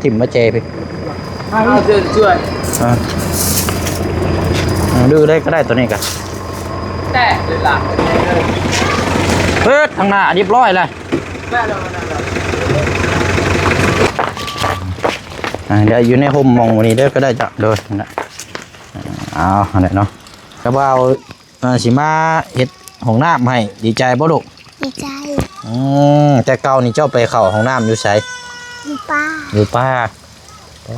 ຖິ້ມມາແຈພີ້ ເອົາເຊີນຊວນ ອ່າ ດື້ເລີຍກໍໄດ້ໂຕນີ້ກະ ແຕະເລີຍລະ ເປີດທາງໜ້າຮຽບຮ້ອຍແລ້ວ ແຕະເລີຍ ອ່າ ດຽວຢູ່ໃນຮົ່ມໝ່ອງນີ້ເດີກໍໄດ້ເຈົ້າ ໂດຍ ເອົາ ຫັ້ນແຫຼະເນາະ ກະວ່າ ເອີ ຊິມາເຮັດຫ້ອງນ້ຳໃຫ້ ດີໃຈບໍ່ລູກ? ດີໃຈ ອືມ ແຕ່ເກົ່ານີ້ເຈົ້າໄປເຂົ້າຫ້ອງນ້ຳຢູ່ໃສ? ຢູ່ປ່າ ຢູ່ປ່າ ໂອ້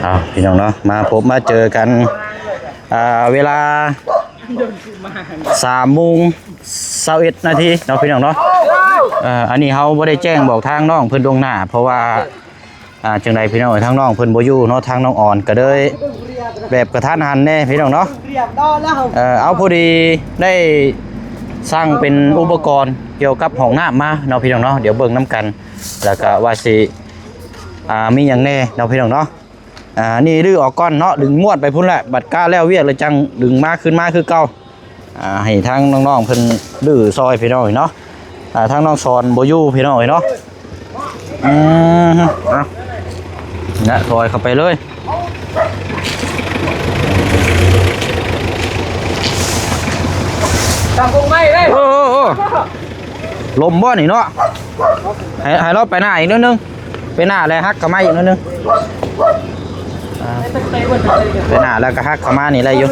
ເອົາ ພີ່ນ້ອງເນາະ ມາພົບມາເຈີກັນ ອ່າ ເວລາສາມໂມງຊາວເອັດນາທີເນາະ ພີ່ນ້ອງເນາະ ເອີ ອັນນີ້ເຮົາບໍ່ໄດ້ແຈ້ງບອກທາງນ້ອງເພິ່ນລ່ວງໜ້າ ເພາະວ່າ ອ່າ ຈັ່ງໃດພີ່ນ້ອງເອີຍ ທາງນ້ອງເພິ່ນບໍ່ຢູ່ເນາະ ທາງນ້ອງອອນກໍເລີຍແບບກະທັນຫັນແດ່ພີ່ນ້ອງເນາະ ເອີ ເອົາ ພໍດີໄດ້ສັ່ງເປັນອຸປະກອນກ່ຽວກັບຫ້ອງນ້ຳມາເນາະ ພີ່ນ້ອງເນາະ ດຽວເບິ່ງນຳກັນ ແລ້ວກະວ່າຊິ ອ່າ ມີຫຍັງແດ່ເນາະ ພີ່ນ້ອງເນາະ ອ່າ ນີ້ຮື້ອອກກ່ອນເນາະ ດຶງມ້ວນໄປພຸ້ນແຫຼະ ບັດກະແລ້ວວຽກແລ້ວຈັ່ງດຶງມາ ຄືນມາຄືເກົ່າ ອ່າ ໃຫ້ທາງນ້ອງໆເພິ່ນຮື້ຊ່ອຍພີ່ນ້ອງເນາະ ອ່າ ທາງນ້ອງສອນບໍ່ຢູ່ພີ່ນ້ອງເນາະ ອືມ ເອົາ ນະ ຖອຍເຂົ້າໄປເລີຍ ຕັ້ງກົງໄມ້ໄດ້ ໂອ້ ໂອ້ ໂອ້ ລົມບໍ່ນີ້ເນາະ ໃຫ້ ໃຫ້ລາວໄປໜ້າອີກໜ້ອຍໜຶ່ງ ໄປໜ້າແລ້ວຫັກເຂົ້າມາອີກໜ້ອຍໜຶ່ງ ອ່າ ໄປໜ້າແລ້ວກໍຫັກເຂົ້າມານີ້ໄດ້ຢູ່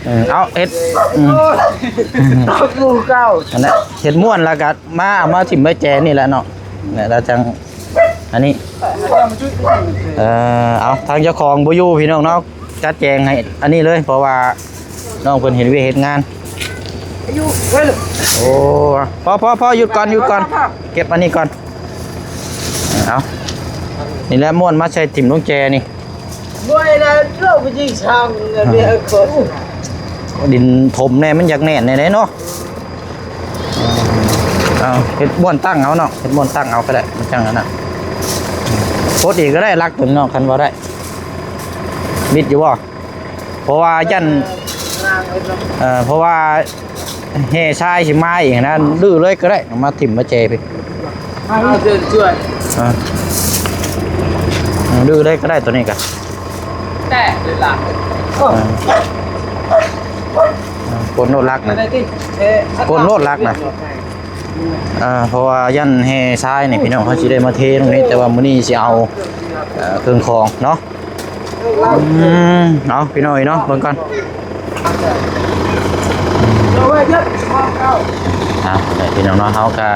ເອີ ເອົາເຮັດ ອືມ ຕອກໝູ່ເກົ່າ ອັນນັ້ນເຮັດມ້ວນແລ້ວກໍມາ ເອົາມາຖິ້ມໄວ້ແຈນີ້ແຫຼະເນາະ ແລ້ວ ແລ້ວຈັ່ງ ອັນນີ້ ເອີ ເອົາ ທາງເຈົ້າຂອງບໍ່ຢູ່ພີ່ນ້ອງເນາະ ຈັດແຈງໃຫ້ອັນນີ້ເລີຍ ເພາະວ່ານ້ອງເພິ່ນເຮັດວຽກເຮັດງານ ໂອ້ ພໍໆໆ ຢຸດກ່ອນ ຢຸດກ່ອນ ເກັບອັນນີ້ກ່ອນ ເອົາ ນີ້ແຫຼະ ມ້ວນມາໃສ່ຖິ້ມລົງແຈນີ້ ບໍ່ໄດ້ລະ ເຈົ້າໄປຍິງຊ່າງເລີຍ ເອີ ເມຍຄົນ ດິນຖົມແດ່ ມັນຢາກແໜ້ນແດ່ເນາະ ເອົາ ເຮັດບ່ອນຕັ້ງເອົາເນາະ ເຮັດບ່ອນຕັ້ງເອົາກໍໄດ້ ມັນຈັ່ງອັນນັ້ນ ປົດອີກກໍໄດ້ ຫຼັກຕົວນີ້ເນາະ ຄັນວ່າໄດ້ ມິດຢູ່ບໍ່? ເພາະວ່າຢ້ານ ເອີ ເພາະວ່າແຮ່ຊາຍຊິມາອີກຫັ້ນນະ ດື້ເລີຍກໍໄດ້ ເອົາມາຖິ້ມມາແຈພີ້ ເອົາເຊີນຊວນ ອ່າ ດື້ເລີຍກໍໄດ້ ໂຕນີ້ກະ ແຕະເລີຍລະ ອ່າ ອ່າ ກົນໂລດຫຼັກນະ ກົນໂລດຫຼັກນະ ອ່າ ເພາະວ່າຢ້ານແຮ່ຊາຍນີ້ພີ່ນ້ອງ ເຮົາຊິໄດ້ມາເທຕົງນີ້ ແຕ່ວ່າມື້ນີ້ຊິເອົາ ເອີ ເຄື່ອງຂອງເນາະ ອືມ ເອົາ ພີ່ນ້ອງເອີຍເນາະ ເບິ່ງກ່ອນ ອ່າ ພີ່ນ້ອງເນາະ ເຮົາກະ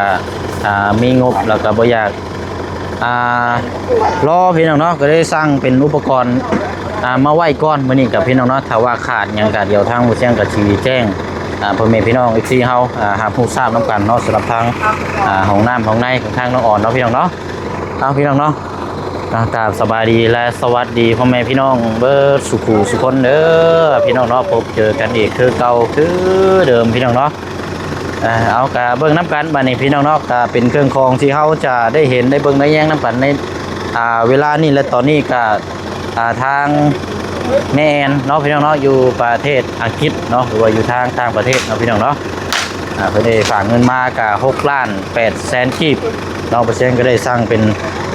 ອ່າ ມີງົບ ແລ້ວກະບໍ່ຢາກ ອ່າ ລໍ ພີ່ນ້ອງເນາະ ກະເລີຍສັ່ງເປັນອຸປະກອນ ອ່າ ມາໄວ້ກ່ອນ ມື້ນີ້ກະ ພີ່ນ້ອງເນາະ ຖ້າວ່າຂາດຫຍັງກະ ດຽວທາງໝູ່ຊຽງກະຊິແຈ້ງ ອ່າ ພໍ່ແມ່ພີ່ນ້ອງ ເອັຟຊີ ເຮົາ ອ່າ ຮັບຮູ້ຊາບນຳກັນເນາະ ສຳລັບທາງ ອ່າ ຫ້ອງນ້ຳຫ້ອງໃນຂອງທາງນ້ອງອອນເນາະ ພີ່ນ້ອງເນາະ ເອົາ ພີ່ນ້ອງເນາະ ອ່າ ກາບສະບາຍດີ ແລະ ສະຫວັດດີພໍ່ແມ່ພີ່ນ້ອງເບິດສູ່ຜູ້ສູ່ຄົນເດີ ພີ່ນ້ອງເນາະ ພົບເຈີກັນອີກຄືເກົ່າຄືເດີມ ພີ່ນ້ອງເນາະ ເອົາ ກະເບິ່ງນຳກັນບາດນີ້ພີ່ນ້ອງເນາະ ກະເປັນເຄື່ອງຂອງທີ່ເຮົາຈະໄດ້ເຫັນໄດ້ເບິ່ງໄດ້ແຍງນຳກັນໃນ ອ່າ ເວລານີ້ ແລະ ຕອນນີ້ກະ ອ່າ ທາງແມ່ແອນເນາະ ພີ່ນ້ອງເນາະ ຢູ່ປະເທດອັງກິດເນາະ ຫຼືວ່າຢູ່ທາງຕ່າງປະເທດເນາະ ພີ່ນ້ອງເນາະ ອ່າ ເພິ່ນໄດ້ຝາກເງິນມາກະຫົກລ້ານແປດແສນກີບເນາະ ເປີເຊັນກໍໄດ້ສັ່ງເປັນ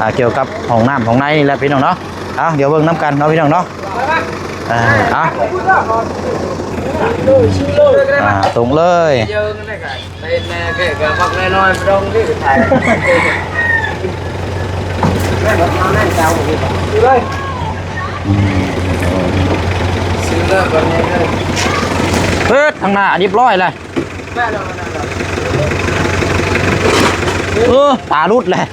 ອ່າ ກ່ຽວກັບຫ້ອງນ້ຳຫ້ອງໃນນີ້ແຫຼະ ພີ່ນ້ອງເນາະ ເອົາ ດຽວເບິ່ງນຳກັນເນາະ ພີ່ນ້ອງເນາະ ອ່າ ເອົາ ອ່າ ຕົງເລີຍ ເປີດທາງໜ້າຮຽບຮ້ອຍແລ້ວ ເອີ ຕາຫຼຸດແລ້ວ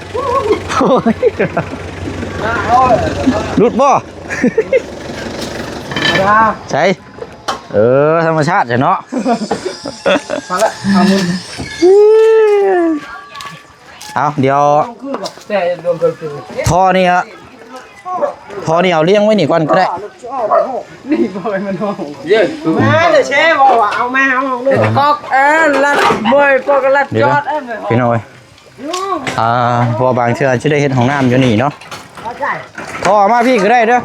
ຫຼຸດບໍ່? ໃສ? ເອີ ທຳມະຊາດຊະເນາະ ມາລະ ເອົາ ດຽວ ທໍ່ນີ້ອະ ທໍ່ນີ້ເອົາລຽງໄວ້ນີ້ກ່ອນກໍໄດ້ ມາແຕ່ເຊບອກວ່າເອົາມາ ເອົາອອກເລີຍ ກອກ ເອີ ລັດ ເມື່ອຍ ກອກ ລັດ ຈອດ ເອີ ພີ່ນ້ອງເອີຍ. ອ່າ ເພາະວ່າບາງເທື່ອຊິໄດ້ເຮັດຫ້ອງນ້ຳຢູ່ນີ້ເນາະ. ທໍ່ມາພີ້ກໍໄດ້ເດີ.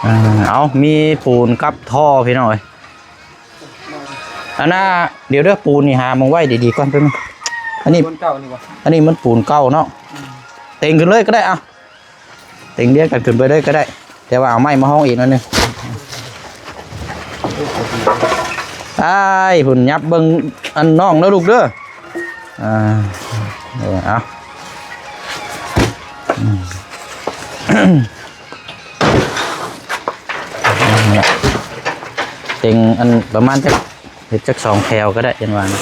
ເອີ ເອົາ ມີປູນກັບທໍ່ພີ່ນ້ອງເອີຍ. ອັນນ່າ ດຽວເດີ ປູນນີ້ຫາໝ່ອງໄວ້ດີໆກ່ອນແປັບໜຶ່ງ. ອັນນີ້ ປູນເກົ່ານີ້ບໍ່? ອັນນີ້ມັນປູນເກົ່າເນາະ. ອືມ ເຕັງຂຶ້ນເລີຍກໍໄດ້ ເອົາ ເຕັງລຽງກັນຂຶ້ນໄປເລີຍກໍໄດ້ ແຕ່ວ່າເອົາໄມ້ມາຮອງອີກໜ້ອຍໜຶ່ງ. ອ້າຍ ພຸ້ນ ຫຍັບເບິ່ງອັນນ້ອງເດີລູກເດີ. ອ່າ ເອີ ເອົາ ອືມ ເຕັງອັນປະມານຈັກ ເຮັດຈັກສອງແຖວກໍໄດ້ ຈັ່ງວ່ານະ.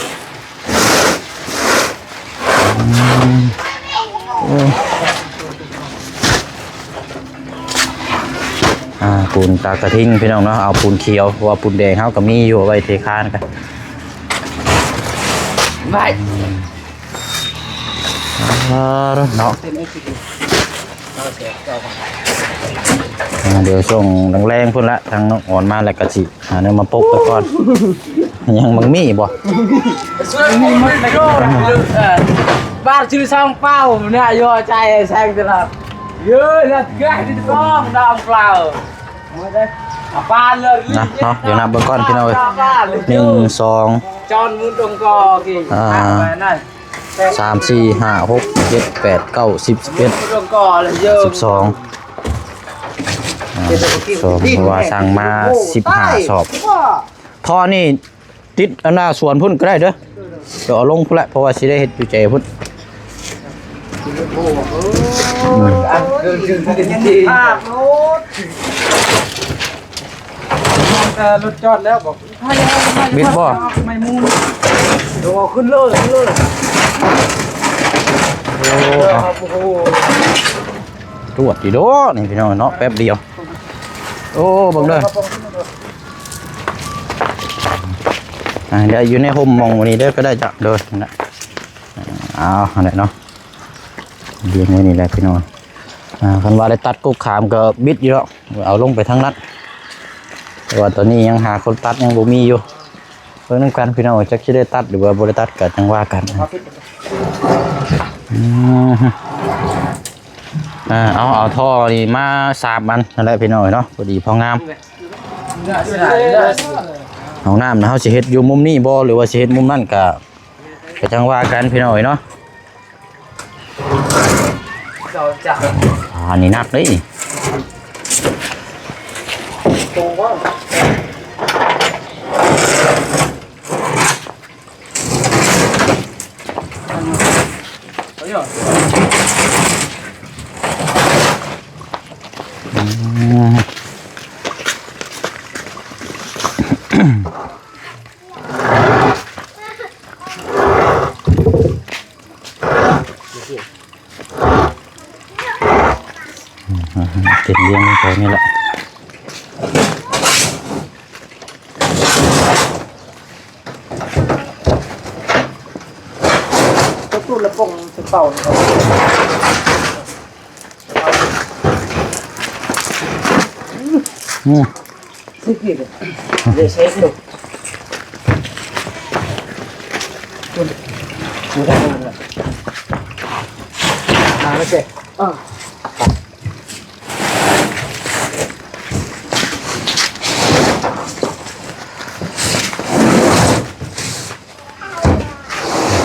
ອືມ ໂອ້ ອ່າ ປູນຕາກະທິງພີ່ນ້ອງເນາະ ເອົາປູນຂຽວ ເພາະວ່າປູນແດງເຮົາກໍມີຢູ່ ເອົາໄວ້ເທຄານກັນ. ໄວ້ ອ່າ ເນາະ ອ່າ ດຽວຊ່ວງແລງໆພຸ້ນລະ ທາງນ້ອງອອນມາແລ້ວກໍຊິຫາແນວມາປົກໄວ້ກ່ອນ. ຍັງມັງມີບໍ່? ມີໝົດແລ້ວ ບາດຊື່ສອງເປົາເນຍ ຢູ່ໃຈແຊງຕະຫຼອດ ເຢີ ລະກະດິຕອງດອມເປົ່າ. ນະເນາະ ດຽວນັບເບິ່ງກ່ອນພີ່ນ້ອງເອີຍ ໜຶ່ງ ສອງ ຈອນມຸນດົງກອກີ ອ່າ ສາມ ສີ່ ຫ້າ ຫົກ ເຈັດ ແປດ ເກົ້າ ສິບ ສິບເອັດ ສິບສອງ ອ່າ ສິບສອງ ເພາະວ່າສັ່ງມາສິບຫ້າສອບ. ທໍ່ນີ້ ຕິດອັນໜ້າສວນພຸ້ນກໍໄດ້ເດີ ດຽວເອົາລົງພຸ້ນແຫຼະ ເພາະວ່າຊິໄດ້ເຮັດຢູ່ໃຈພຸ້ນ. ອືມ ແຕ່ລົດຈອດແລ້ວບໍ່? ບິດບໍ່? ໄມ້ມູນ ເອົາຂຶ້ນເລີຍ ຂຶ້ນເລີຍ. ໂອ້ ໂອ້ ຕວດອີກໂດນີ້ພີ່ນ້ອງເນາະ ແປັບດຽວ. ໂອ້ ເບິ່ງເດີ ອ່າ ດຽວຢູ່ໃນຮົ່ມໝ່ອງນີ້ເດີກໍໄດ້ຈ້ະ ໂດຍ ນັ້ນແຫຼະ. ເອົາ ຫັ້ນແຫຼະເນາະ ລຽງໄວ້ນີ້ແຫຼະພີ່ນ້ອງ. ອ່າ ຄັນວ່າໄດ້ຕັດກົກຂາມກໍບິດຢູ່ດອກ ເອົາລົງໄປທາງນັ້ນ ເພາະວ່າຕອນນີ້ຍັງຫາຄົນຕັດຍັງບໍ່ມີຢູ່. ເບິ່ງນຳກັນພີ່ນ້ອງ ຈັກຊິໄດ້ຕັດ ຫຼືວ່າບໍ່ໄດ້ຕັດກໍຈັ່ງວ່າກັນ. ອືມ ອ່າ ເອົາ ເອົາທໍ່ນີ້ມາສາມອັນນັ້ນແຫຼະພີ່ນ້ອງເນາະ ພໍດີພໍງາມ. ຫ້ອງນ້ຳນະ ເຮົາຊິເຮັດຢູ່ມຸມນີ້ບໍ່ ຫຼືວ່າຊິເຮັດມຸມນັ້ນ ກະ ກະຈັ່ງວ່າກັນພີ່ນ້ອງເນາະ. ອ່າ ອັນນີ້ໜັກເດ້. ອືມ ເກັບລ້ຽງໄວ້ແຖວນີ້ແຫຼະ. ປະຕູລະປົງສະເປົານີ້ ອືມ ເດເຊັກລູກ ມາແລ້ວເຈົ້ ເອີ ໂອ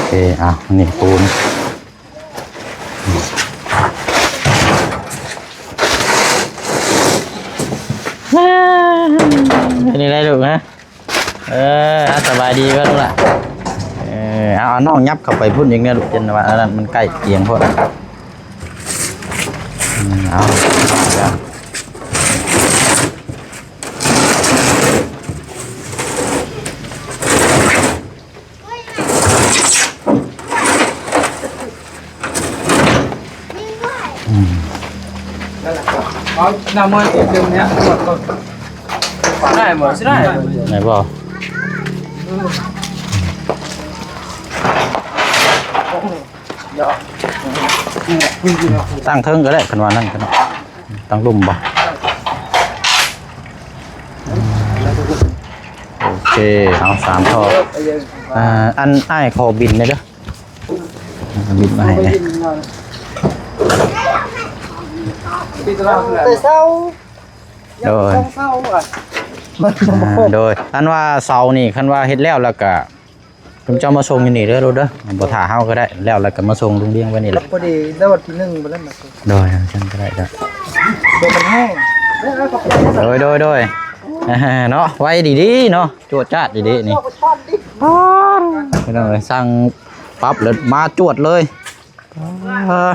ເຄ ອ່ະ ນີ້ປູນ ເປັນຈັ່ງໃດລູກ ຮະ? ເອີ ອ່ະ ສະບາຍດີກ່ອນລູກຫຼ້າ. ເອີ ເອົາ ເອົານ້ອງຫຍັບເຂົ້າໄປພຸ້ນອີກແດ່ລູກ ເປັນວ່າອັນນັ້ນມັນໃກ້ກຽງໂພດ. ອືມ ເອົາ ອືມ ເອົານ້ຳມັນອີກເຕີມເນີ້ຍ ໄດ້ບໍ່? ຊິໄດ້ບໍ່? ໄດ້ບໍ່? ຕັ້ງເທິງກໍໄດ້ ຄັນວ່ານັ້ນກໍໄດ້. ຕັ້ງລຸ່ມບໍ່? ເອີ ເອົາສາມທໍ່. ອ່າ ອັນອ້າຍຂໍບິນແດ່ເດີ ບິນມາໃຫ້ແດ່. ແຕ່ເຊົ້າ ໂດຍ ເຊົ້າ ອ່າ ໂດຍ ອັນວ່າເສົານີ້ ຄັນວ່າເຮັດແລ້ວ ແລ້ວກະ ເພິ່ນຈະມາສົ່ງຢູ່ນີ້ເດີລູກເດີ ບໍ່ຖ້າເຮົາກໍໄດ້ ແລ້ວ ແລ້ວກໍມາສົ່ງລຸງລ້ຽງໄວ້ນີ້ແຫຼະ ພໍດີແລ້ວວັນທີໜຶ່ງໄປແລ້ວ ໂດຍ ຈັ່ງກໍໄດ້ ໂດຍ ໂດຍ ໂດຍ ເນາະ ໄວດີໆເນາະ ຈວດຈາດດີໆນີ້ ພີ່ນ້ອງເອີຍ ສັ່ງປັບແລ້ວມາຈວດເລີຍ. ອ່າ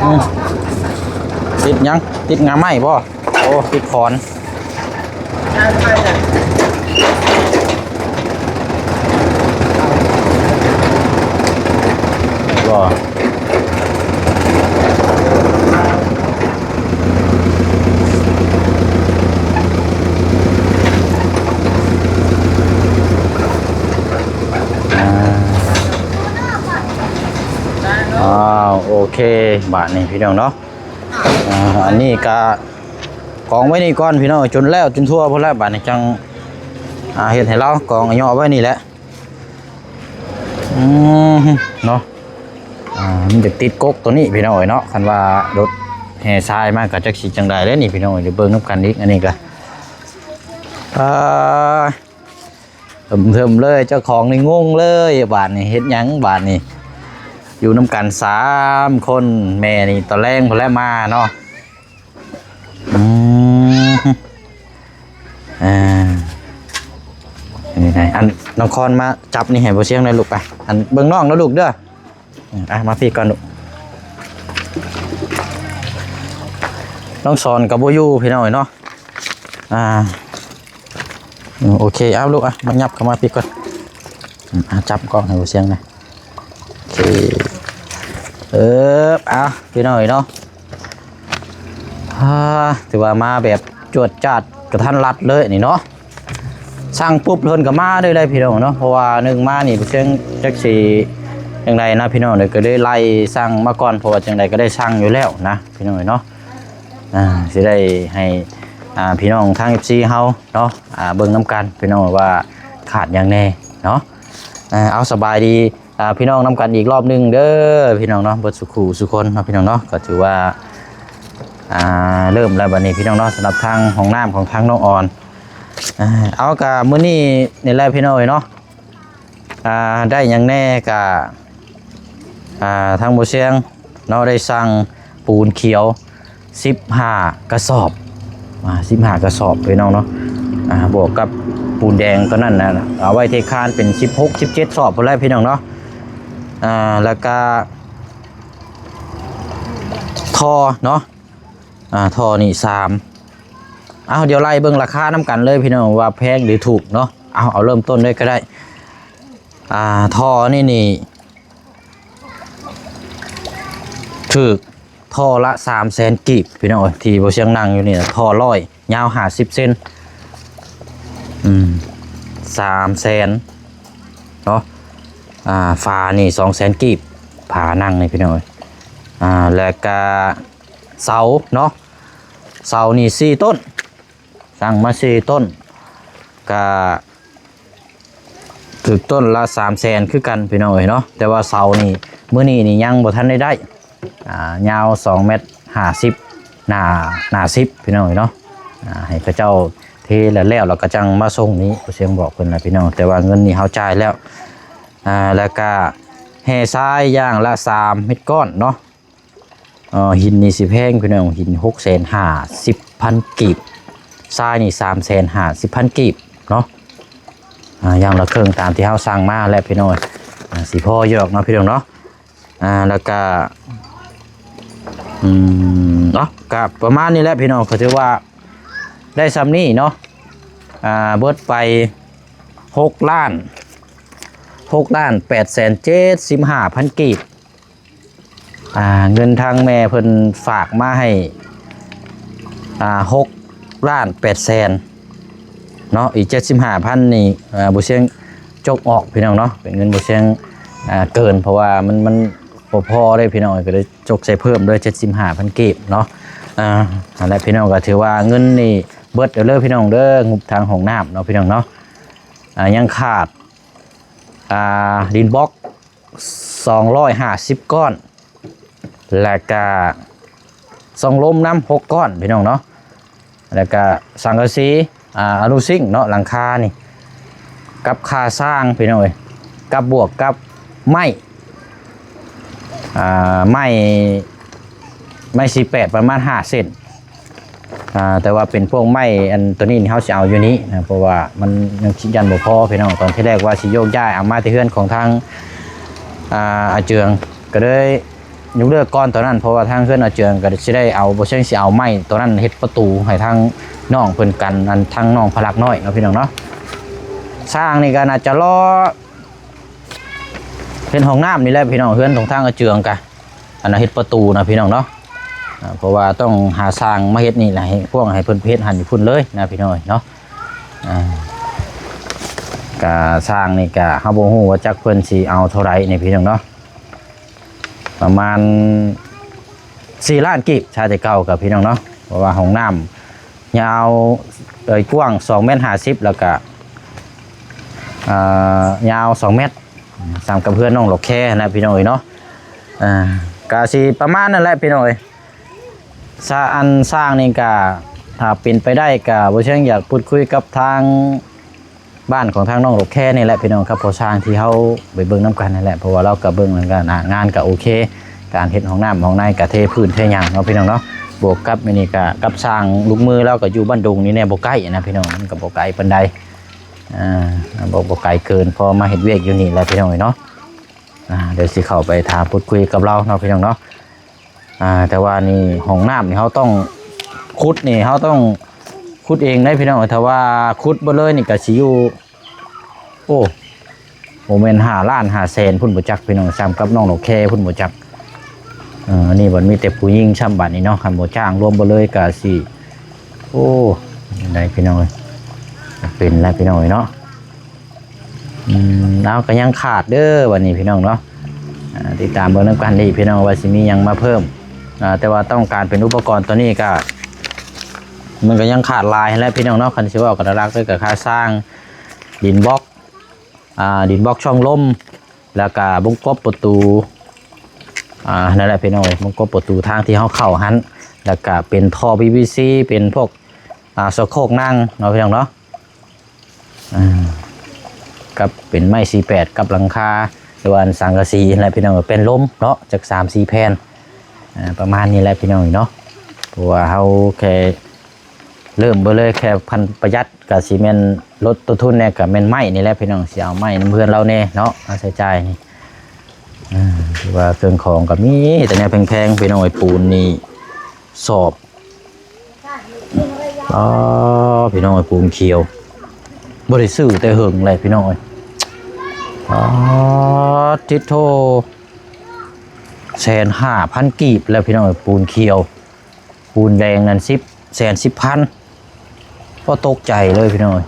ອືມ ຕິດຫຍັງ? ຕິດງ່າໄມ້ບໍ່? ໂອ້ ຕິດຂອນ ບໍ່. ອ້າວ ໂອເຄ ບາດນີ້ພີ່ນ້ອງເນາະ ອ່າ ອັນນີ້ກະກອງໄວ້ນີ້ກ່ອນພີ່ນ້ອງ ຈົນແລ້ວຈົນທົ່ວພຸ້ນແຫຼະ ບາດນີ້ຈັ່ງ ອ່າ ເຮັດໃຫ້ລາວ ກອງເຍາະໄວ້ນີ້ແຫຼະ. ອືມ ເນາະ ອ່າ ມັນຈະຕິດກົກຕົວນີ້ພີ່ນ້ອງເອີຍເນາະ ຄັນວ່າລົດແຫ່ຊາຍມາກໍຈັກຊິຈັ່ງໃດເດ້ນີ້ພີ່ນ້ອງເອີຍ ດຽວເບິ່ງນຳກັນອີກ ອັນນີ້ກໍ ອ່າ ເຖິມໆເລີຍ ເຈົ້າຂອງນີ້ງົງເລີຍ ບາດນີ້ເຮັດຫຍັງບາດນີ້ ຢູ່ນຳກັນສາມຄົນ ແມ່ນີ້ຕອນແລງພຸ້ນແຫຼະມາເນາະ. ອືມ ອ່າ ນີ້ໄດ໋ ອັນນ້ອງຄອນມາຈັບນີ້ໃຫ້ບໍ່ສຽງໜ່ອຍລູກ ໄປ ອັນເບິ່ງນ້ອງເດີລູກເດີ ອືມ ອ່ະ ມາພີ້ກ່ອນລູກ ນ້ອງສອນກໍບໍ່ຢູ່ພີ່ນ້ອງເອີຍເນາະ ອ່າ ອືມ ໂອເຄ ເອົາລູກ ອ່ະ ມາຫຍັບເຂົ້າມາພີ້ກ່ອນ ອືມ ອ່ະ ຈັບກ້ອງໃຫ້ບໍ່ສຽງນະ ໂອເຄ ເອີບ ອ່ະ ພີ່ນ້ອງເອີຍເນາະ ອ່າ ຖືວ່າມາແບບຈວດຈາດກະທັນລັດເລີຍນີ້ເນາະ ສັ່ງປຸບເພິ່ນກໍມາເລີຍໄດ໋ພີ່ນ້ອງເນາະ ເພາະວ່າໜຶ່ງມານີ້ເພິ່ນຈັ່ງຈັກຊິຈັ່ງໃດນະພີ່ນ້ອງເດີ ກໍເລີຍໄລ່ສັ່ງມາກ່ອນ ເພາະວ່າຈັ່ງໃດກໍໄດ້ສັ່ງຢູ່ແລ້ວນະພີ່ນ້ອງເນາະ ອ່າ ຊິໄດ້ໃຫ້ ອ່າ ພີ່ນ້ອງທາງ ເອັຟຊີ ເຮົາເນາະ ອ່າ ເບິ່ງນຳກັນພີ່ນ້ອງວ່າຂາດຫຍັງແດ່ເນາະ ອ່າ ເອົາ ສະບາຍດີ ອ່າ ພີ່ນ້ອງນຳກັນອີກລອບໜຶ່ງເດີພີ່ນ້ອງເນາະ ເບິດສູ່ຄູ່ສູ່ຄົນເນາະພີ່ນ້ອງເນາະ ກໍຖືວ່າ ອ່າ ເລີ່ມແລ້ວບັດນີ້ພີ່ນ້ອງເນາະ ສຳລັບທາງຫ້ອງນ້ຳຂອງທາງນ້ອງອອນ ອ່າ ເອົາ ກະມື້ນີ້ນີ້ແຫຼະພີ່ນ້ອງເອີຍເນາະ ອ່າ ໄດ້ຫຍັງແດ່ ກະ ອ່າ ທາງບໍ່ສຽງເນາະ ໄດ້ສັ່ງປູນຂຽວ ສິບຫ້າກະສອບ ອ່າ ສິບຫ້າກະສອບພີ່ນ້ອງເນາະ ອ່າ ບວກກັບປູນແດງຕົວນັ້ນນະ ເອົາໄວ້ເທຄານເປັນສິບຫົກ ສິບເຈັດສອບພຸ້ນແຫຼະພີ່ນ້ອງເນາະ ອ່າ ແລ້ວກະທໍ່ເນາະ ອ່າ ທໍ່ນີ້ສາມ ເອົາ ດຽວໄລ່ເບິ່ງລາຄານຳກັນເລີຍພີ່ນ້ອງ ວ່າແພງຫຼືຖືກເນາະ ເອົາ ເອົາເລີ່ມຕົ້ນເລີຍກໍໄດ້ ອ່າ ທໍ່ນີ້ນີ້ ຖືກ ທໍ່ລະສາມແສນກີບພີ່ນ້ອງເອີຍ ທີ່ບໍ່ສຽງນັ່ງຢູ່ນີ້ ທໍ່ຮ້ອຍ ຍາວຫ້າສິບເຊັນ ອືມ ສາມແສນເນາະ ອ່າ ຝານີ້ສອງແສນກີບ ຝານັ່ງນີ້ພີ່ນ້ອງເອີຍ ອ່າ ແລ້ວກະເສົາເນາະ ເສົານີ້ສີ່ຕົ້ນ ສັ່ງມາສີ່ຕົ້ນ ກະຖືກຕົ້ນລະສາມແສນຄືກັນພີ່ນ້ອງເອີຍເນາະ ແຕ່ວ່າເສົານີ້ ມື້ນີ້ນີ້ຍັງບໍ່ທັນໄດ້ໄດ້ ອ່າ ຍາວສອງແມັດຫ້າສິບ ໜ້າ ໜ້າສິບພີ່ນ້ອງເອີຍເນາະ ອ່າ ໃຫ້ເຂົາເຈົ້າເທແລ້ວ ແລ້ວ ແລ້ວກໍຈັ່ງມາສົ່ງນີ້ ບໍ່ສຽງບອກເພິ່ນລະພີ່ນ້ອງ ແຕ່ວ່າເງິນນີ້ເຮົາຈ່າຍແລ້ວ ອ່າ ແລ້ວກະແຮ່ຊາຍຢ່າງລະສາມເມັດກ້ອນເນາະ ເອີ ຫີນນີ້ຊິແພງພີ່ນ້ອງ ຫີນຫົກແສນຫ້າສິບພັນກີບ ຊາຍນີ້ສາມແສນຫ້າສິບພັນກີບເນາະ ອ່າ ຢ່າງລະເຄິ່ງຕາມທີ່ເຮົາສັ່ງມາແຫຼະພີ່ນ້ອງ ອ່າ ຊິພໍຢູ່ດອກເນາະພີ່ນ້ອງເນາະ ອ່າ ແລ້ວກະ ອືມ ເນາະ ກະປະມານນີ້ແຫຼະພີ່ນ້ອງ ກໍຖືວ່າໄດ້ຊ່ຳນີ້ເນາະ ອ່າ ເບິດໄປຫົກລ້ານ ຫົກລ້ານແປດແສນເຈັດສິບຫ້າພັນກີບ ອ່າ ເງິນທາງແມ່ເພິ່ນຝາກມາໃຫ້ ອ່າ ຫົກລ້ານແປດແສນເນາະ ອີກເຈັດສິບຫ້າພັນນີ້ ອ່າ ບໍ່ສຽງຈົກອອກພີ່ນ້ອງເນາະ ເປັນເງິນບໍ່ສຽງ ອ່າ ເກີນ ເພາະວ່າມັນ ມັນ ບໍ່ພໍເດ້ພີ່ນ້ອງເອີຍ ກໍເລີຍຈົກໃສ່ເພີ່ມເລີຍເຈັດສິບຫ້າພັນກີບເນາະ. ອ່າ ຫັ້ນແຫຼະພີ່ນ້ອງ ກໍຖືວ່າເງິນນີ້ເບິດເດີພີ່ນ້ອງເດີ ງົບທາງຫ້ອງນ້ຳເນາະພີ່ນ້ອງເນາະ. ອ່າ ຍັງຂາດ ອ່າ ດິນບລັອກສອງຮ້ອຍຫ້າສິບກ້ອນ ແລ້ວກະຊ່ອງລົມນຳຫົກກ້ອນພີ່ນ້ອງເນາະ ແລ້ວກະສັງກະສີ ອ່າ ອະນຸຊິງເນາະ ຫຼັງຄານີ້ ກັບຄາສ້າງພີ່ນ້ອງເອີຍ ກັບບວກກັບໄມ້ ອ່າ ໄມ້ ໄມ້ສີ່ແປດປະມານຫ້າເຊັນ ອ່າ ແຕ່ວ່າເປັນພວກໄມ້ອັນໂຕນີ້ເຮົາຊິເອົາຢູ່ນີ້ນະ ເພາະວ່າມັນຍັງຄິດຢ້ານບໍ່ພໍພີ່ນ້ອງ. ຕອນທີແລກວ່າຊິໂຍກຍ້າຍເອົາມາແຕ່ເຮືອນຂອງທາງ ອ່າ ອາເຈືອງ ກໍເລີຍຍົກເລີກກ່ອນຕອນນັ້ນ ເພາະວ່າທາງເຮືອນອາເຈືອງກໍຊິໄດ້ເອົາ ບໍ່ເຊີງຊິເອົາໄມ້ໂຕນັ້ນເຮັດປະຕູໃຫ້ທາງນ້ອງເພິ່ນກັນ ອັນທາງນ້ອງພະລັກນ້ອຍເນາະພີ່ນ້ອງເນາະ. ຊ່າງນີ້ກໍໜ້າຈະລໍ ເຮັດຫ້ອງນ້ຳນີ້ແຫຼະພີ່ນ້ອງ ເຮືອນຂອງທາງອາເຈືອງກະ ອັນນັ້ນເຮັດປະຕູນະພີ່ນ້ອງເນາະ. ອ່າ ເພາະວ່າຕ້ອງຫາຊ່າງມາເຮັດນີ້ແຫຼະ ໃຫ້ພວກ ໃຫ້ເພິ່ນເຮັດຫັ້ນຢູ່ພຸ້ນເລີຍນະພີ່ນ້ອງເນາະ. ອ່າ ກະຊ່າງນີ້ກະເຮົາບໍ່ຮູ້ວ່າຈັກເພິ່ນຊິເອົາເທົ່າໃດນີ້ພີ່ນ້ອງເນາະ ປະມານສີ່ລ້ານກີບ ຊາແຕ່ເກົ່າກະພີ່ນ້ອງເນາະ ເພາະວ່າຫ້ອງນ້ຳ ຍາວ ເອີຍ ກວ້າງສອງແມັດຫ້າສິບ ແລ້ວກະ ອ່າ ຍາວສອງແມັດ ສ່ຳກັບເຮືອນນ້ອງດອກແຄຫັ້ນແຫຼະພີ່ນ້ອງເອີຍເນາະ. ອ່າ ກະຊິປະມານນັ້ນແຫຼະພີ່ນ້ອງເອີຍ. ສະ ອັນສ້າງນີ້ກະ ຖ້າເປັນໄປໄດ້ກະ ບໍ່ເຊີງຢາກພູດຄຸຍກັບທາງ ບ້ານຂອງທາງນ້ອງດອກແຄນີ້ແຫຼະພີ່ນ້ອງ ກັບພໍ່ຊ່າງທີ່ເຮົາໄປເບິ່ງນຳກັນນັ້ນແຫຼະ ເພາະວ່າລາວກໍເບິ່ງແລ້ວກໍໜ້າງານກໍໂອເຄ ການເຮັດຫ້ອງນ້ຳຫ້ອງໃນກໍເທພື້ນເທຫຍັງເນາະພີ່ນ້ອງເນາະ. ບວກກັບມື້ນີ້ກໍກັບຊ່າງລູກມືລາວກໍຢູ່ບ້ານດົງນີ້ແດ່ ບໍ່ໃກ້ນະພີ່ນ້ອງ ມັນກໍບໍ່ໄກປານໃດ ອ່າ ບໍ່ ບໍ່ໄກເກີນ ພໍມາເຮັດວຽກຢູ່ນີ້ແຫຼະພີ່ນ້ອງເອີຍເນາະ. ອ່າ ດຽວຊິເຂົ້າໄປຖາມພູດຄຸຍກັບລາວເນາະພີ່ນ້ອງເນາະ. ອ່າ ແຕ່ວ່ານີ້ຫ້ອງນ້ຳນີ້ເຮົາຕ້ອງຂຸດນີ້ ເຮົາຕ້ອງຂຸດເອງໄດ໋ພີ່ນ້ອງ. ຖ້າວ່າຂຸດເບິດເລີຍນີ້ກໍຊິຢູ່ ໂອ້ ບໍ່ແມ່ນຫ້າລ້ານຫ້າແສນພຸ້ນບໍ່ຈັກພີ່ນ້ອງ ສ່ຳກັບນ້ອງດອກແຄພຸ້ນບໍ່ຈັກ. ເອີ ອັນນີ້ບັດມີແຕ່ຜູ້ຍິງຊ້ຳບັດນີ້ເນາະ ຄັນບໍ່ຈ້າງລວມເບິດເລີຍກໍຊິ ໂອ້ ໄດ້ພີ່ນ້ອງເອີຍ ເປັນແລ້ວພີ່ນ້ອງເອີຍເນາະ. ອືມ ເອົາ ກໍຍັງຂາດເດີບັດນີ້ພີ່ນ້ອງເນາະ. ອ່າ ຕິດຕາມເບິ່ງນຳກັນອີກພີ່ນ້ອງ ວ່າຊິມີຫຍັງມາເພີ່ມ. ອ່າ ແຕ່ວ່າຕ້ອງການເປັນອຸປະກອນຕົວນີ້ກໍ ມັນກໍຍັງຂາດຫຼາຍຫັ້ນແຫຼະພີ່ນ້ອງເນາະ. ຄັນຊິເວົ້າກັນຫຼັກໆເລີຍກໍຄາສ້າງ ດິນບລັອກ ອ່າ ດິນບລັອກຊ່ອງລົມ ແລ້ວກໍວົງກົບປະຕູ ອ່າ ນັ້ນແຫຼະພີ່ນ້ອງເອີຍ ວົງກົບປະຕູທາງທີ່ເຮົາເຂົ້າຫັ້ນ ແລ້ວກໍເປັນທໍ່ ພີ ພີ ຊີ ເປັນພວກ ອ່າ ສະໂຄກນັ່ງເນາະພີ່ນ້ອງເນາະ. ອ່າ ກັບເປັນໄມ້ສີ່ແປດ ກັບຫຼັງຄາ ຫຼືວ່າອັນສັງກະສີຫັ້ນແຫຼະພີ່ນ້ອງເອີຍ ເປັນລົມເນາະ ຈັກສາມສີ່ແຜ່ນ ອ່າ ປະມານນີ້ແຫຼະພີ່ນ້ອງເນາະ. ເພາະວ່າເຮົາແຄ່ເລີ່ມເບິ່ງເລີຍ ແຄ່ພັນປະຢັດ ກະຊິແມ່ນລົດຕົ້ນທຶນແດ່ ກະແມ່ນໄມ້ນີ້ແຫຼະພີ່ນ້ອງ ຊິເອົາໄມ້ນຳເຮືອນລາວແດ່ເນາະ ຄ່າໃຊ້ຈ່າຍນີ້. ອ່າ ຖືວ່າເຄື່ອງຂອງກໍມີແຕ່ແນວແພງໆ ພີ່ນ້ອງເອີຍ ປູນນີ້ ສອບ ອໍ ພີ່ນ້ອງເອີຍ ປູນຂຽວ ບໍ່ໄດ້ຊື້ແຕ່ເຫິງແຫຼະພີ່ນ້ອງເອີຍ. ອໍ ຕິດໂທ ແສນຫ້າພັນກີບແລ້ວພີ່ນ້ອງເອີຍ ປູນຂຽວ ປູນແດງນັ້ນສິບ ແສນສິບພັນ ກໍຕົກໃຈເລີຍພີ່ນ້ອງເອີຍ.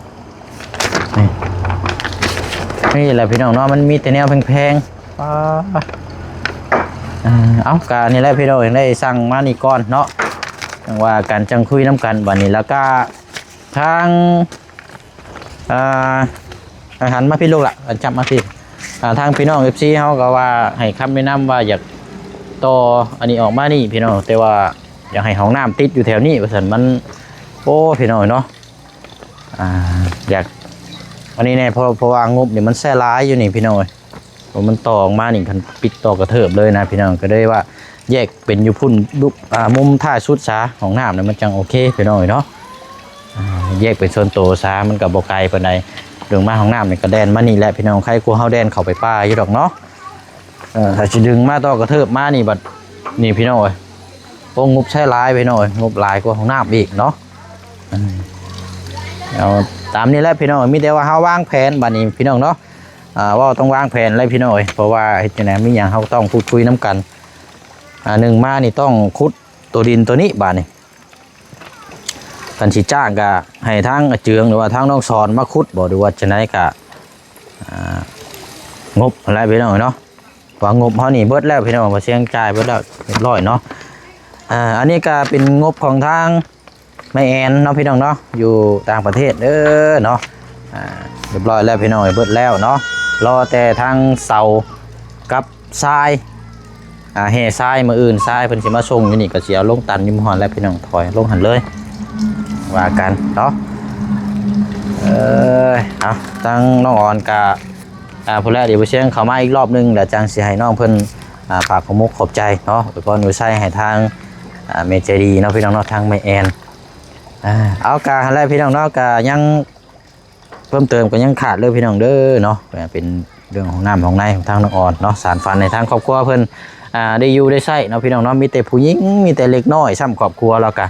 ນີ້ ນີ້ແຫຼະພີ່ນ້ອງເນາະ ມັນມີແຕ່ແນວແພງໆ. ອ່າ ເອົາ ກະນີ້ແຫຼະພີ່ນ້ອງ ໄດ້ສັ່ງມານີ້ກ່ອນເນາະ ຈັ່ງວ່າກັນ ຈັ່ງຄຸຍນຳກັນບັດນີ້. ແລ້ວກະທາງ ອ່າ ອາ ຫັນມາພີ້ລູກລະ ຈັບມາພີ້. ອ່າ ທາງພີ່ນ້ອງ ເອັຟຊີ ເຮົາກໍວ່າໃຫ້ຄຳແນະນຳວ່າຢາກຕໍ່ອັນນີ້ອອກມານີ້ພີ່ນ້ອງ ແຕ່ວ່າຢາກໃຫ້ຫ້ອງນ້ຳຕິດຢູ່ແຖວນີ້ວ່າຊັ້ນ. ມັນ ໂອ້ ພີ່ນ້ອງເນາະ ອ່າ ຢາກອັນນີ້ແດ່ ເພາະ ເພາະວ່າງົບນີ້ມັນໃຊ້ຫຼາຍຢູ່ນີ້ພີ່ນ້ອງເອີຍ. ເພາະມັນຕໍ່ອອກມານີ້ ຄັນປິດຕໍ່ກະເທີບເລີຍນະພີ່ນ້ອງ ກໍເລີຍວ່າແຍກເປັນຢູ່ພຸ້ນ ລຸ ອ່າ ມຸມທ້າຍສຸດຊະ ຫ້ອງນ້ຳນີ້ມັນຈັ່ງໂອເຄພີ່ນ້ອງເນາະ. ອ່າ ແຍກເປັນສ່ວນໂຕຊະ ມັນກໍບໍ່ໄກປານໃດ. ດຶງມາຫ້ອງນ້ຳນີ້ກໍແລ່ນມານີ້ແຫຼະພີ່ນ້ອງ ໄຄກວ່າເຮົາແລ່ນເຂົ້າໄປປ່າຢູ່ດອກເນາະ. ເອີ ຖ້າຊິດຶງມາຕໍ່ກະເທີບມານີ້ບັດນີ້ພີ່ນ້ອງເອີຍ ໂອ້ ງົບໃຊ້ຫຼາຍພີ່ນ້ອງເອີຍ ງົບຫຼາຍກວ່າຫ້ອງນ້ຳອີກເນາະ. ເອົາ ຕາມນີ້ແຫຼະພີ່ນ້ອງ ມີແຕ່ວ່າເຮົາວາງແຜນບັດນີ້ພີ່ນ້ອງເນາະ. ອ່າ ເວົ້າຕ້ອງວາງແຜນແຫຼະພີ່ນ້ອງເອີຍ ເພາະວ່າເຮັດຈັ່ງໃດ ມີຫຍັງເຮົາກໍຕ້ອງພູດຄຸຍນຳກັນ. ອ່າ ໜຶ່ງມານີ້ຕ້ອງຂຸດຕົວດິນຕົວນີ້ບາດນີ້ ຄັນຊິຈ້າງກະໃຫ້ທາງອາເຈືອງ ຫຼືວ່າທາງນ້ອງສອນມາຂຸດບໍ ຫຼືວ່າຈັ່ງໃດກະ ອ່າ ງົບຫັ້ນແຫຼະພີ່ນ້ອງເນາະ. ວ່າງົບເຮົານີ້ເບິດແລ້ວພີ່ນ້ອງ ວ່າສຽງຈ່າຍເບິດແລ້ວຮຽບຮ້ອຍເນາະ. ອ່າ ອັນນີ້ກໍເປັນງົບຂອງທາງແມ່ແອນເນາະພີ່ນ້ອງເນາະ ຢູ່ຕ່າງປະເທດເດີເນາະ. ອ່າ ຮຽບຮ້ອຍແລ້ວພີ່ນ້ອງ ເບິດແລ້ວເນາະ ລໍແຕ່ທາງເສົາກັບຊາຍ ອ່າ ແຮ່ຊາຍ ມື້ອື່ນຊາຍເພິ່ນຊິມາສົ່ງຢູ່ນີ້ ກໍຊິເອົາລົງຕັນຢູ່ໝ່ອງຫັ້ນແຫຼະພີ່ນ້ອງ ຖອຍລົງຫັ້ນເລີຍ ວ່າກັນເນາະ. ເອີຍ ເອົາ ທາງນ້ອງອອນກະ ອ່າ ພຸ້ນແຫຼະ ດຽວບໍ່ຊຽງເຂົ້າມາອີກລອບໜຶ່ງ ແລ້ວຈັ່ງຊິໃຫ້ນ້ອງເພິ່ນ ອ່າ ຝາກຂອບມຸກຂອບໃຈເນາະ ອວຍພອນອວຍໄຊໃຫ້ທາງ ອ່າ ແມ່ໃຈດີເນາະພີ່ນ້ອງເນາະ ທາງແມ່ແອນ. ອ່າ ເອົາ ກະຫັ້ນແຫຼະພີ່ນ້ອງເນາະ ກະຍັງເພີ່ມເຕີມ ກະຍັງຂາດເລີຍພີ່ນ້ອງເດີເນາະ ເປັນເລື່ອງຫ້ອງນ້ຳຫ້ອງໃນຂອງທາງນ້ອງອອນເນາະ ສານຝັນໃຫ້ທາງຄອບຄົວເພິ່ນ ອ່າ ໄດ້ຢູ່ໄດ້ໃຊ້ເນາະພີ່ນ້ອງເນາະ ມີແຕ່ຜູ້ຍິງ ມີແຕ່ເດັກນ້ອຍຊ້ຳ ຄອບຄົວລາວກະ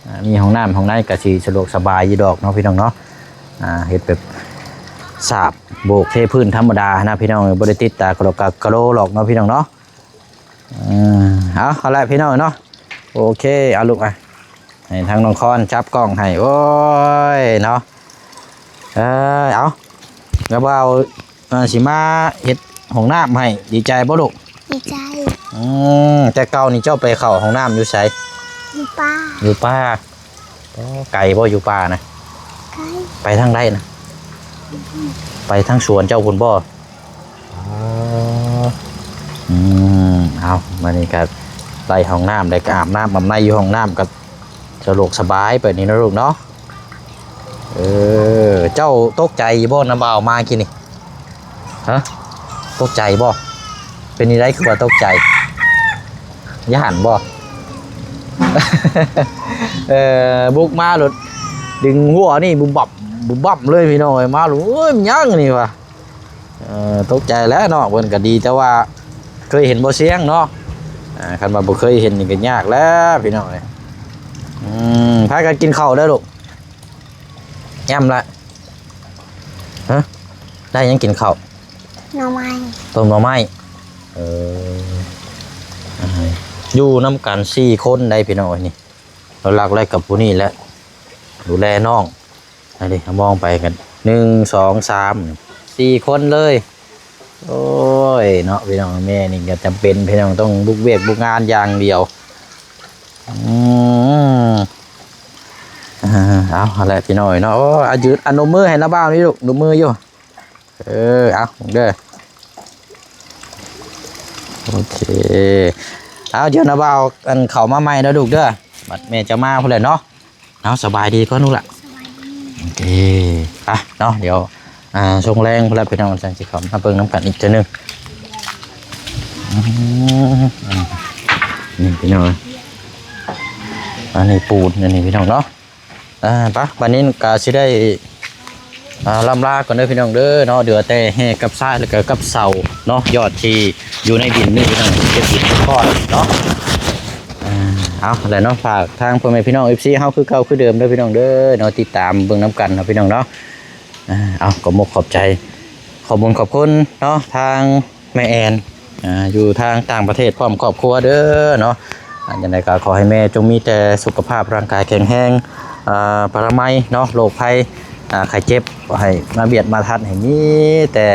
ອ່າ ມີຫ້ອງນ້ຳຫ້ອງໃນກະຊິສະດວກສະບາຍຢູ່ດອກເນາະພີ່ນ້ອງເນາະ. ອ່າ ເຮັດແບບສາບໂບກເທພື້ນທຳມະດານະພີ່ນ້ອງ ບໍ່ໄດ້ຕິດຕາກະໂຫຼກະໂຫຼດອກເນາະພີ່ນ້ອງເນາະ. ເອີ ເອົາ ເອົາລະພີ່ນ້ອງເນາະ ໂອເຄ ເອົາລູກ ອ່ະ ໃຫ້ທາງນ້ອງຄອນຈັບກ້ອງໃຫ້ ໂອ້ຍເນາະ. ເອີ ເອົາ ລະບ່າວ ເອີ ຊິມາເຮັດຫ້ອງນ້ຳໃຫ້ ດີໃຈບໍ່ລູກ? ດີໃຈ. ອືມ ແຕ່ເກົ່ານີ້ເຈົ້າໄປເຂົ້າຫ້ອງນ້ຳຢູ່ໃສ? ຢູ່ປ່າ. ຢູ່ປ່າ. ໂອ້ ໄກບໍ່ຢູ່ປ່ານະ? ໄກ. ໄປທາງໃດນະ? ໄປທາງສວນເຈົ້າພຸ້ນບໍ່? ອໍ ອືມ ເອົາ ບາດນີ້ກໍໄດ້ຫ້ອງນ້ຳ ໄດ້ອາບນ້ຳອາບໃນຢູ່ຫ້ອງນ້ຳ ກໍສະດວກສະບາຍໄປນີ້ເນາະລູກເນາະ. ເອີ ເຈົ້າຕົກໃຈຢູ່ບໍ່ ນ້າບ່າວມາກີ້ນີ້? ຮະ ຕົກໃຈບໍ່? ເປັນຈັ່ງໃດຄືວ່າຕົກໃຈ? ຢ້ານບໍ່? ເອີ ບຸກມາໂລດດຶງຫົວນີ້ບຸບບັບບຸບບັບເລີຍພີ່ນ້ອງເອີຍ ມາໂລດ ໂອ້ຍ ມັນຫຍັງນີ້ວະ? ເອີ ຕົກໃຈແຫຼະເນາະ ເພິ່ນກໍດີແຕ່ວ່າເຄີຍເຫັນບໍ່ຊຽງເນາະ. ອ່າ ຄັນວ່າບໍ່ເຄີຍເຫັນນີ້ກໍຍາກແຫຼະພີ່ນ້ອງເອີຍ. ອືມ ພາກັນກິນເຂົ້າເດີລູກ. ແອມລະ ຮະ ໄດ້ຫຍັງກິນເຂົ້າ? ໜໍ່ໄມ້. ຕົ້ມໜໍ່ໄມ້. ເອີ ອ່າ ຢູ່ນຳກັນສີ່ຄົນໄດ໋ພີ່ນ້ອງເອີຍນີ້. ຫຼັກໆແລ້ວກັບຜູ້ນີ້ແຫຼະ ດູແລນ້ອງ. ອັນນີ້ມອງໄປກັນ ໜຶ່ງ ສອງ ສາມ ສີ່ຄົນເລີຍ. ໂອ້ຍເນາະ ພີ່ນ້ອງ ແມ່ນີ້ກໍຈຳເປັນພີ່ນ້ອງ ຕ້ອງບຸກວຽກບຸກງານຢ່າງດຽວ. ອືມ ອ່າ ເອົາ ຫັ້ນແຫຼະພີ່ນ້ອງເນາະ. ໂອ້ ອາ ຢືນ ອາ ນົບມືໃຫ້ນ້າບ່າວນີ້ລູກ ນົບມືຢູ່. ເອີ ເອົາເດີ ໂອເຄ. ເອົາ ດຽວນ້າບ່າວ ອັນ ເຂົ້າມາໃໝ່ເດີລູກເດີ ບັດແມ່ຈະມາພຸ້ນແຫຼະເນາະ. ເອົາ ສະບາຍດີກ່ອນລູກຫຼ້າ. ສະບາຍດີ. ໂອເຄ ໄປເນາະ ດຽວ ອ່າ ຊ່ວງແລງພຸ້ນແຫຼະພີ່ນ້ອງ ຈັ່ງຊິເຂົ້າມາເບິ່ງນຳກັນອີກເທື່ອໜຶ່ງ. ອືມ ນີ້ພີ່ນ້ອງ ອັນນີ້ປູນ ອັນນີ້ພີ່ນ້ອງເນາະ. ອ່າ ໄປ ບັດນີ້ກໍຊິໄດ້ ອ່າ ລ່ຳລາກ່ອນເດີພີ່ນ້ອງເດີເນາະ. ເຫຼືອແຕ່ແຮ່ກັບຊາຍ ແລ້ວກໍກັບເສົາເນາະ ຍອດທີ່ຢູ່ໃນດິນນີ້ພີ່ນ້ອງ ເກັບຫີນກ້ອນເນາະ. ອ່າ ເອົາ ແຫຼະເນາະ ຝາກທາງພໍ່ແມ່ພີ່ນ້ອງ ເອັຟຊີ ເຮົາຄືເກົ່າຄືເດີມເດີພີ່ນ້ອງເດີເນາະ ຕິດຕາມເບິ່ງນຳກັນເນາະພີ່ນ້ອງເນາະ. ອ່າ ເອົາ ຂໍມຸກຂອບໃຈ ຂອບບຸນຂອບຄຸນເນາະ ທາງ ແມ່ແອນ ອ່າ ຢູ່ທາງຕ່າງປະເທດພ້ອມຄອບຄົວເດີເນາະ. ອ່າ ຈັ່ງໃດກໍຂໍໃຫ້ແມ່ຈົ່ງມີແຕ່ສຸຂະພາບຮ່າງກາຍແຂງແຮງ ອ່າ ປະລະໄມເນາະ ໂລກໄພ ອ່າ ໄຂ້ເຈັບ ຂໍໃຫ້ມາບຽດມາທັດ ໃຫ້ມີແຕ່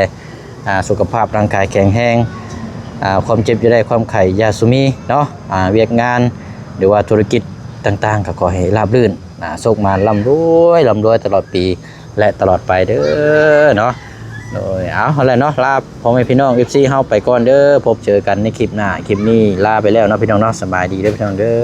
ອ່າ ສຸຂະພາບຮ່າງກາຍແຂງແຮງ ອ່າ ຄວາມເຈັບຢ່າໄດ້ ຄວາມໄຂ້ຢ່າສູ່ມີເນາະ. ອ່າ ວຽກງານ ຫຼືວ່າທຸລະກິດຕ່າງໆ ກໍຂໍໃຫ້ລາບລື່ນ ອ່າ ໂຊກໝານ ລ່ຳລວຍ ລ່ຳລວຍຕະຫຼອດປີ ແລະ ຕະຫຼອດໄປເດີເນາະ. ໂດຍ ເອົາ ຫັ້ນແຫຼະເນາະ ລາພໍ່ແມ່ພີ່ນ້ອງ ເອັຟຊີ ເຮົາໄປກ່ອນເດີ ພົບເຈີກັນໃນຄລິບໜ້າ. ຄລິບນີ້ລາໄປແລ້ວເນາະພີ່ນ້ອງເນາະ ສະບາຍດີເດີພີ່ນ້ອງເດີ.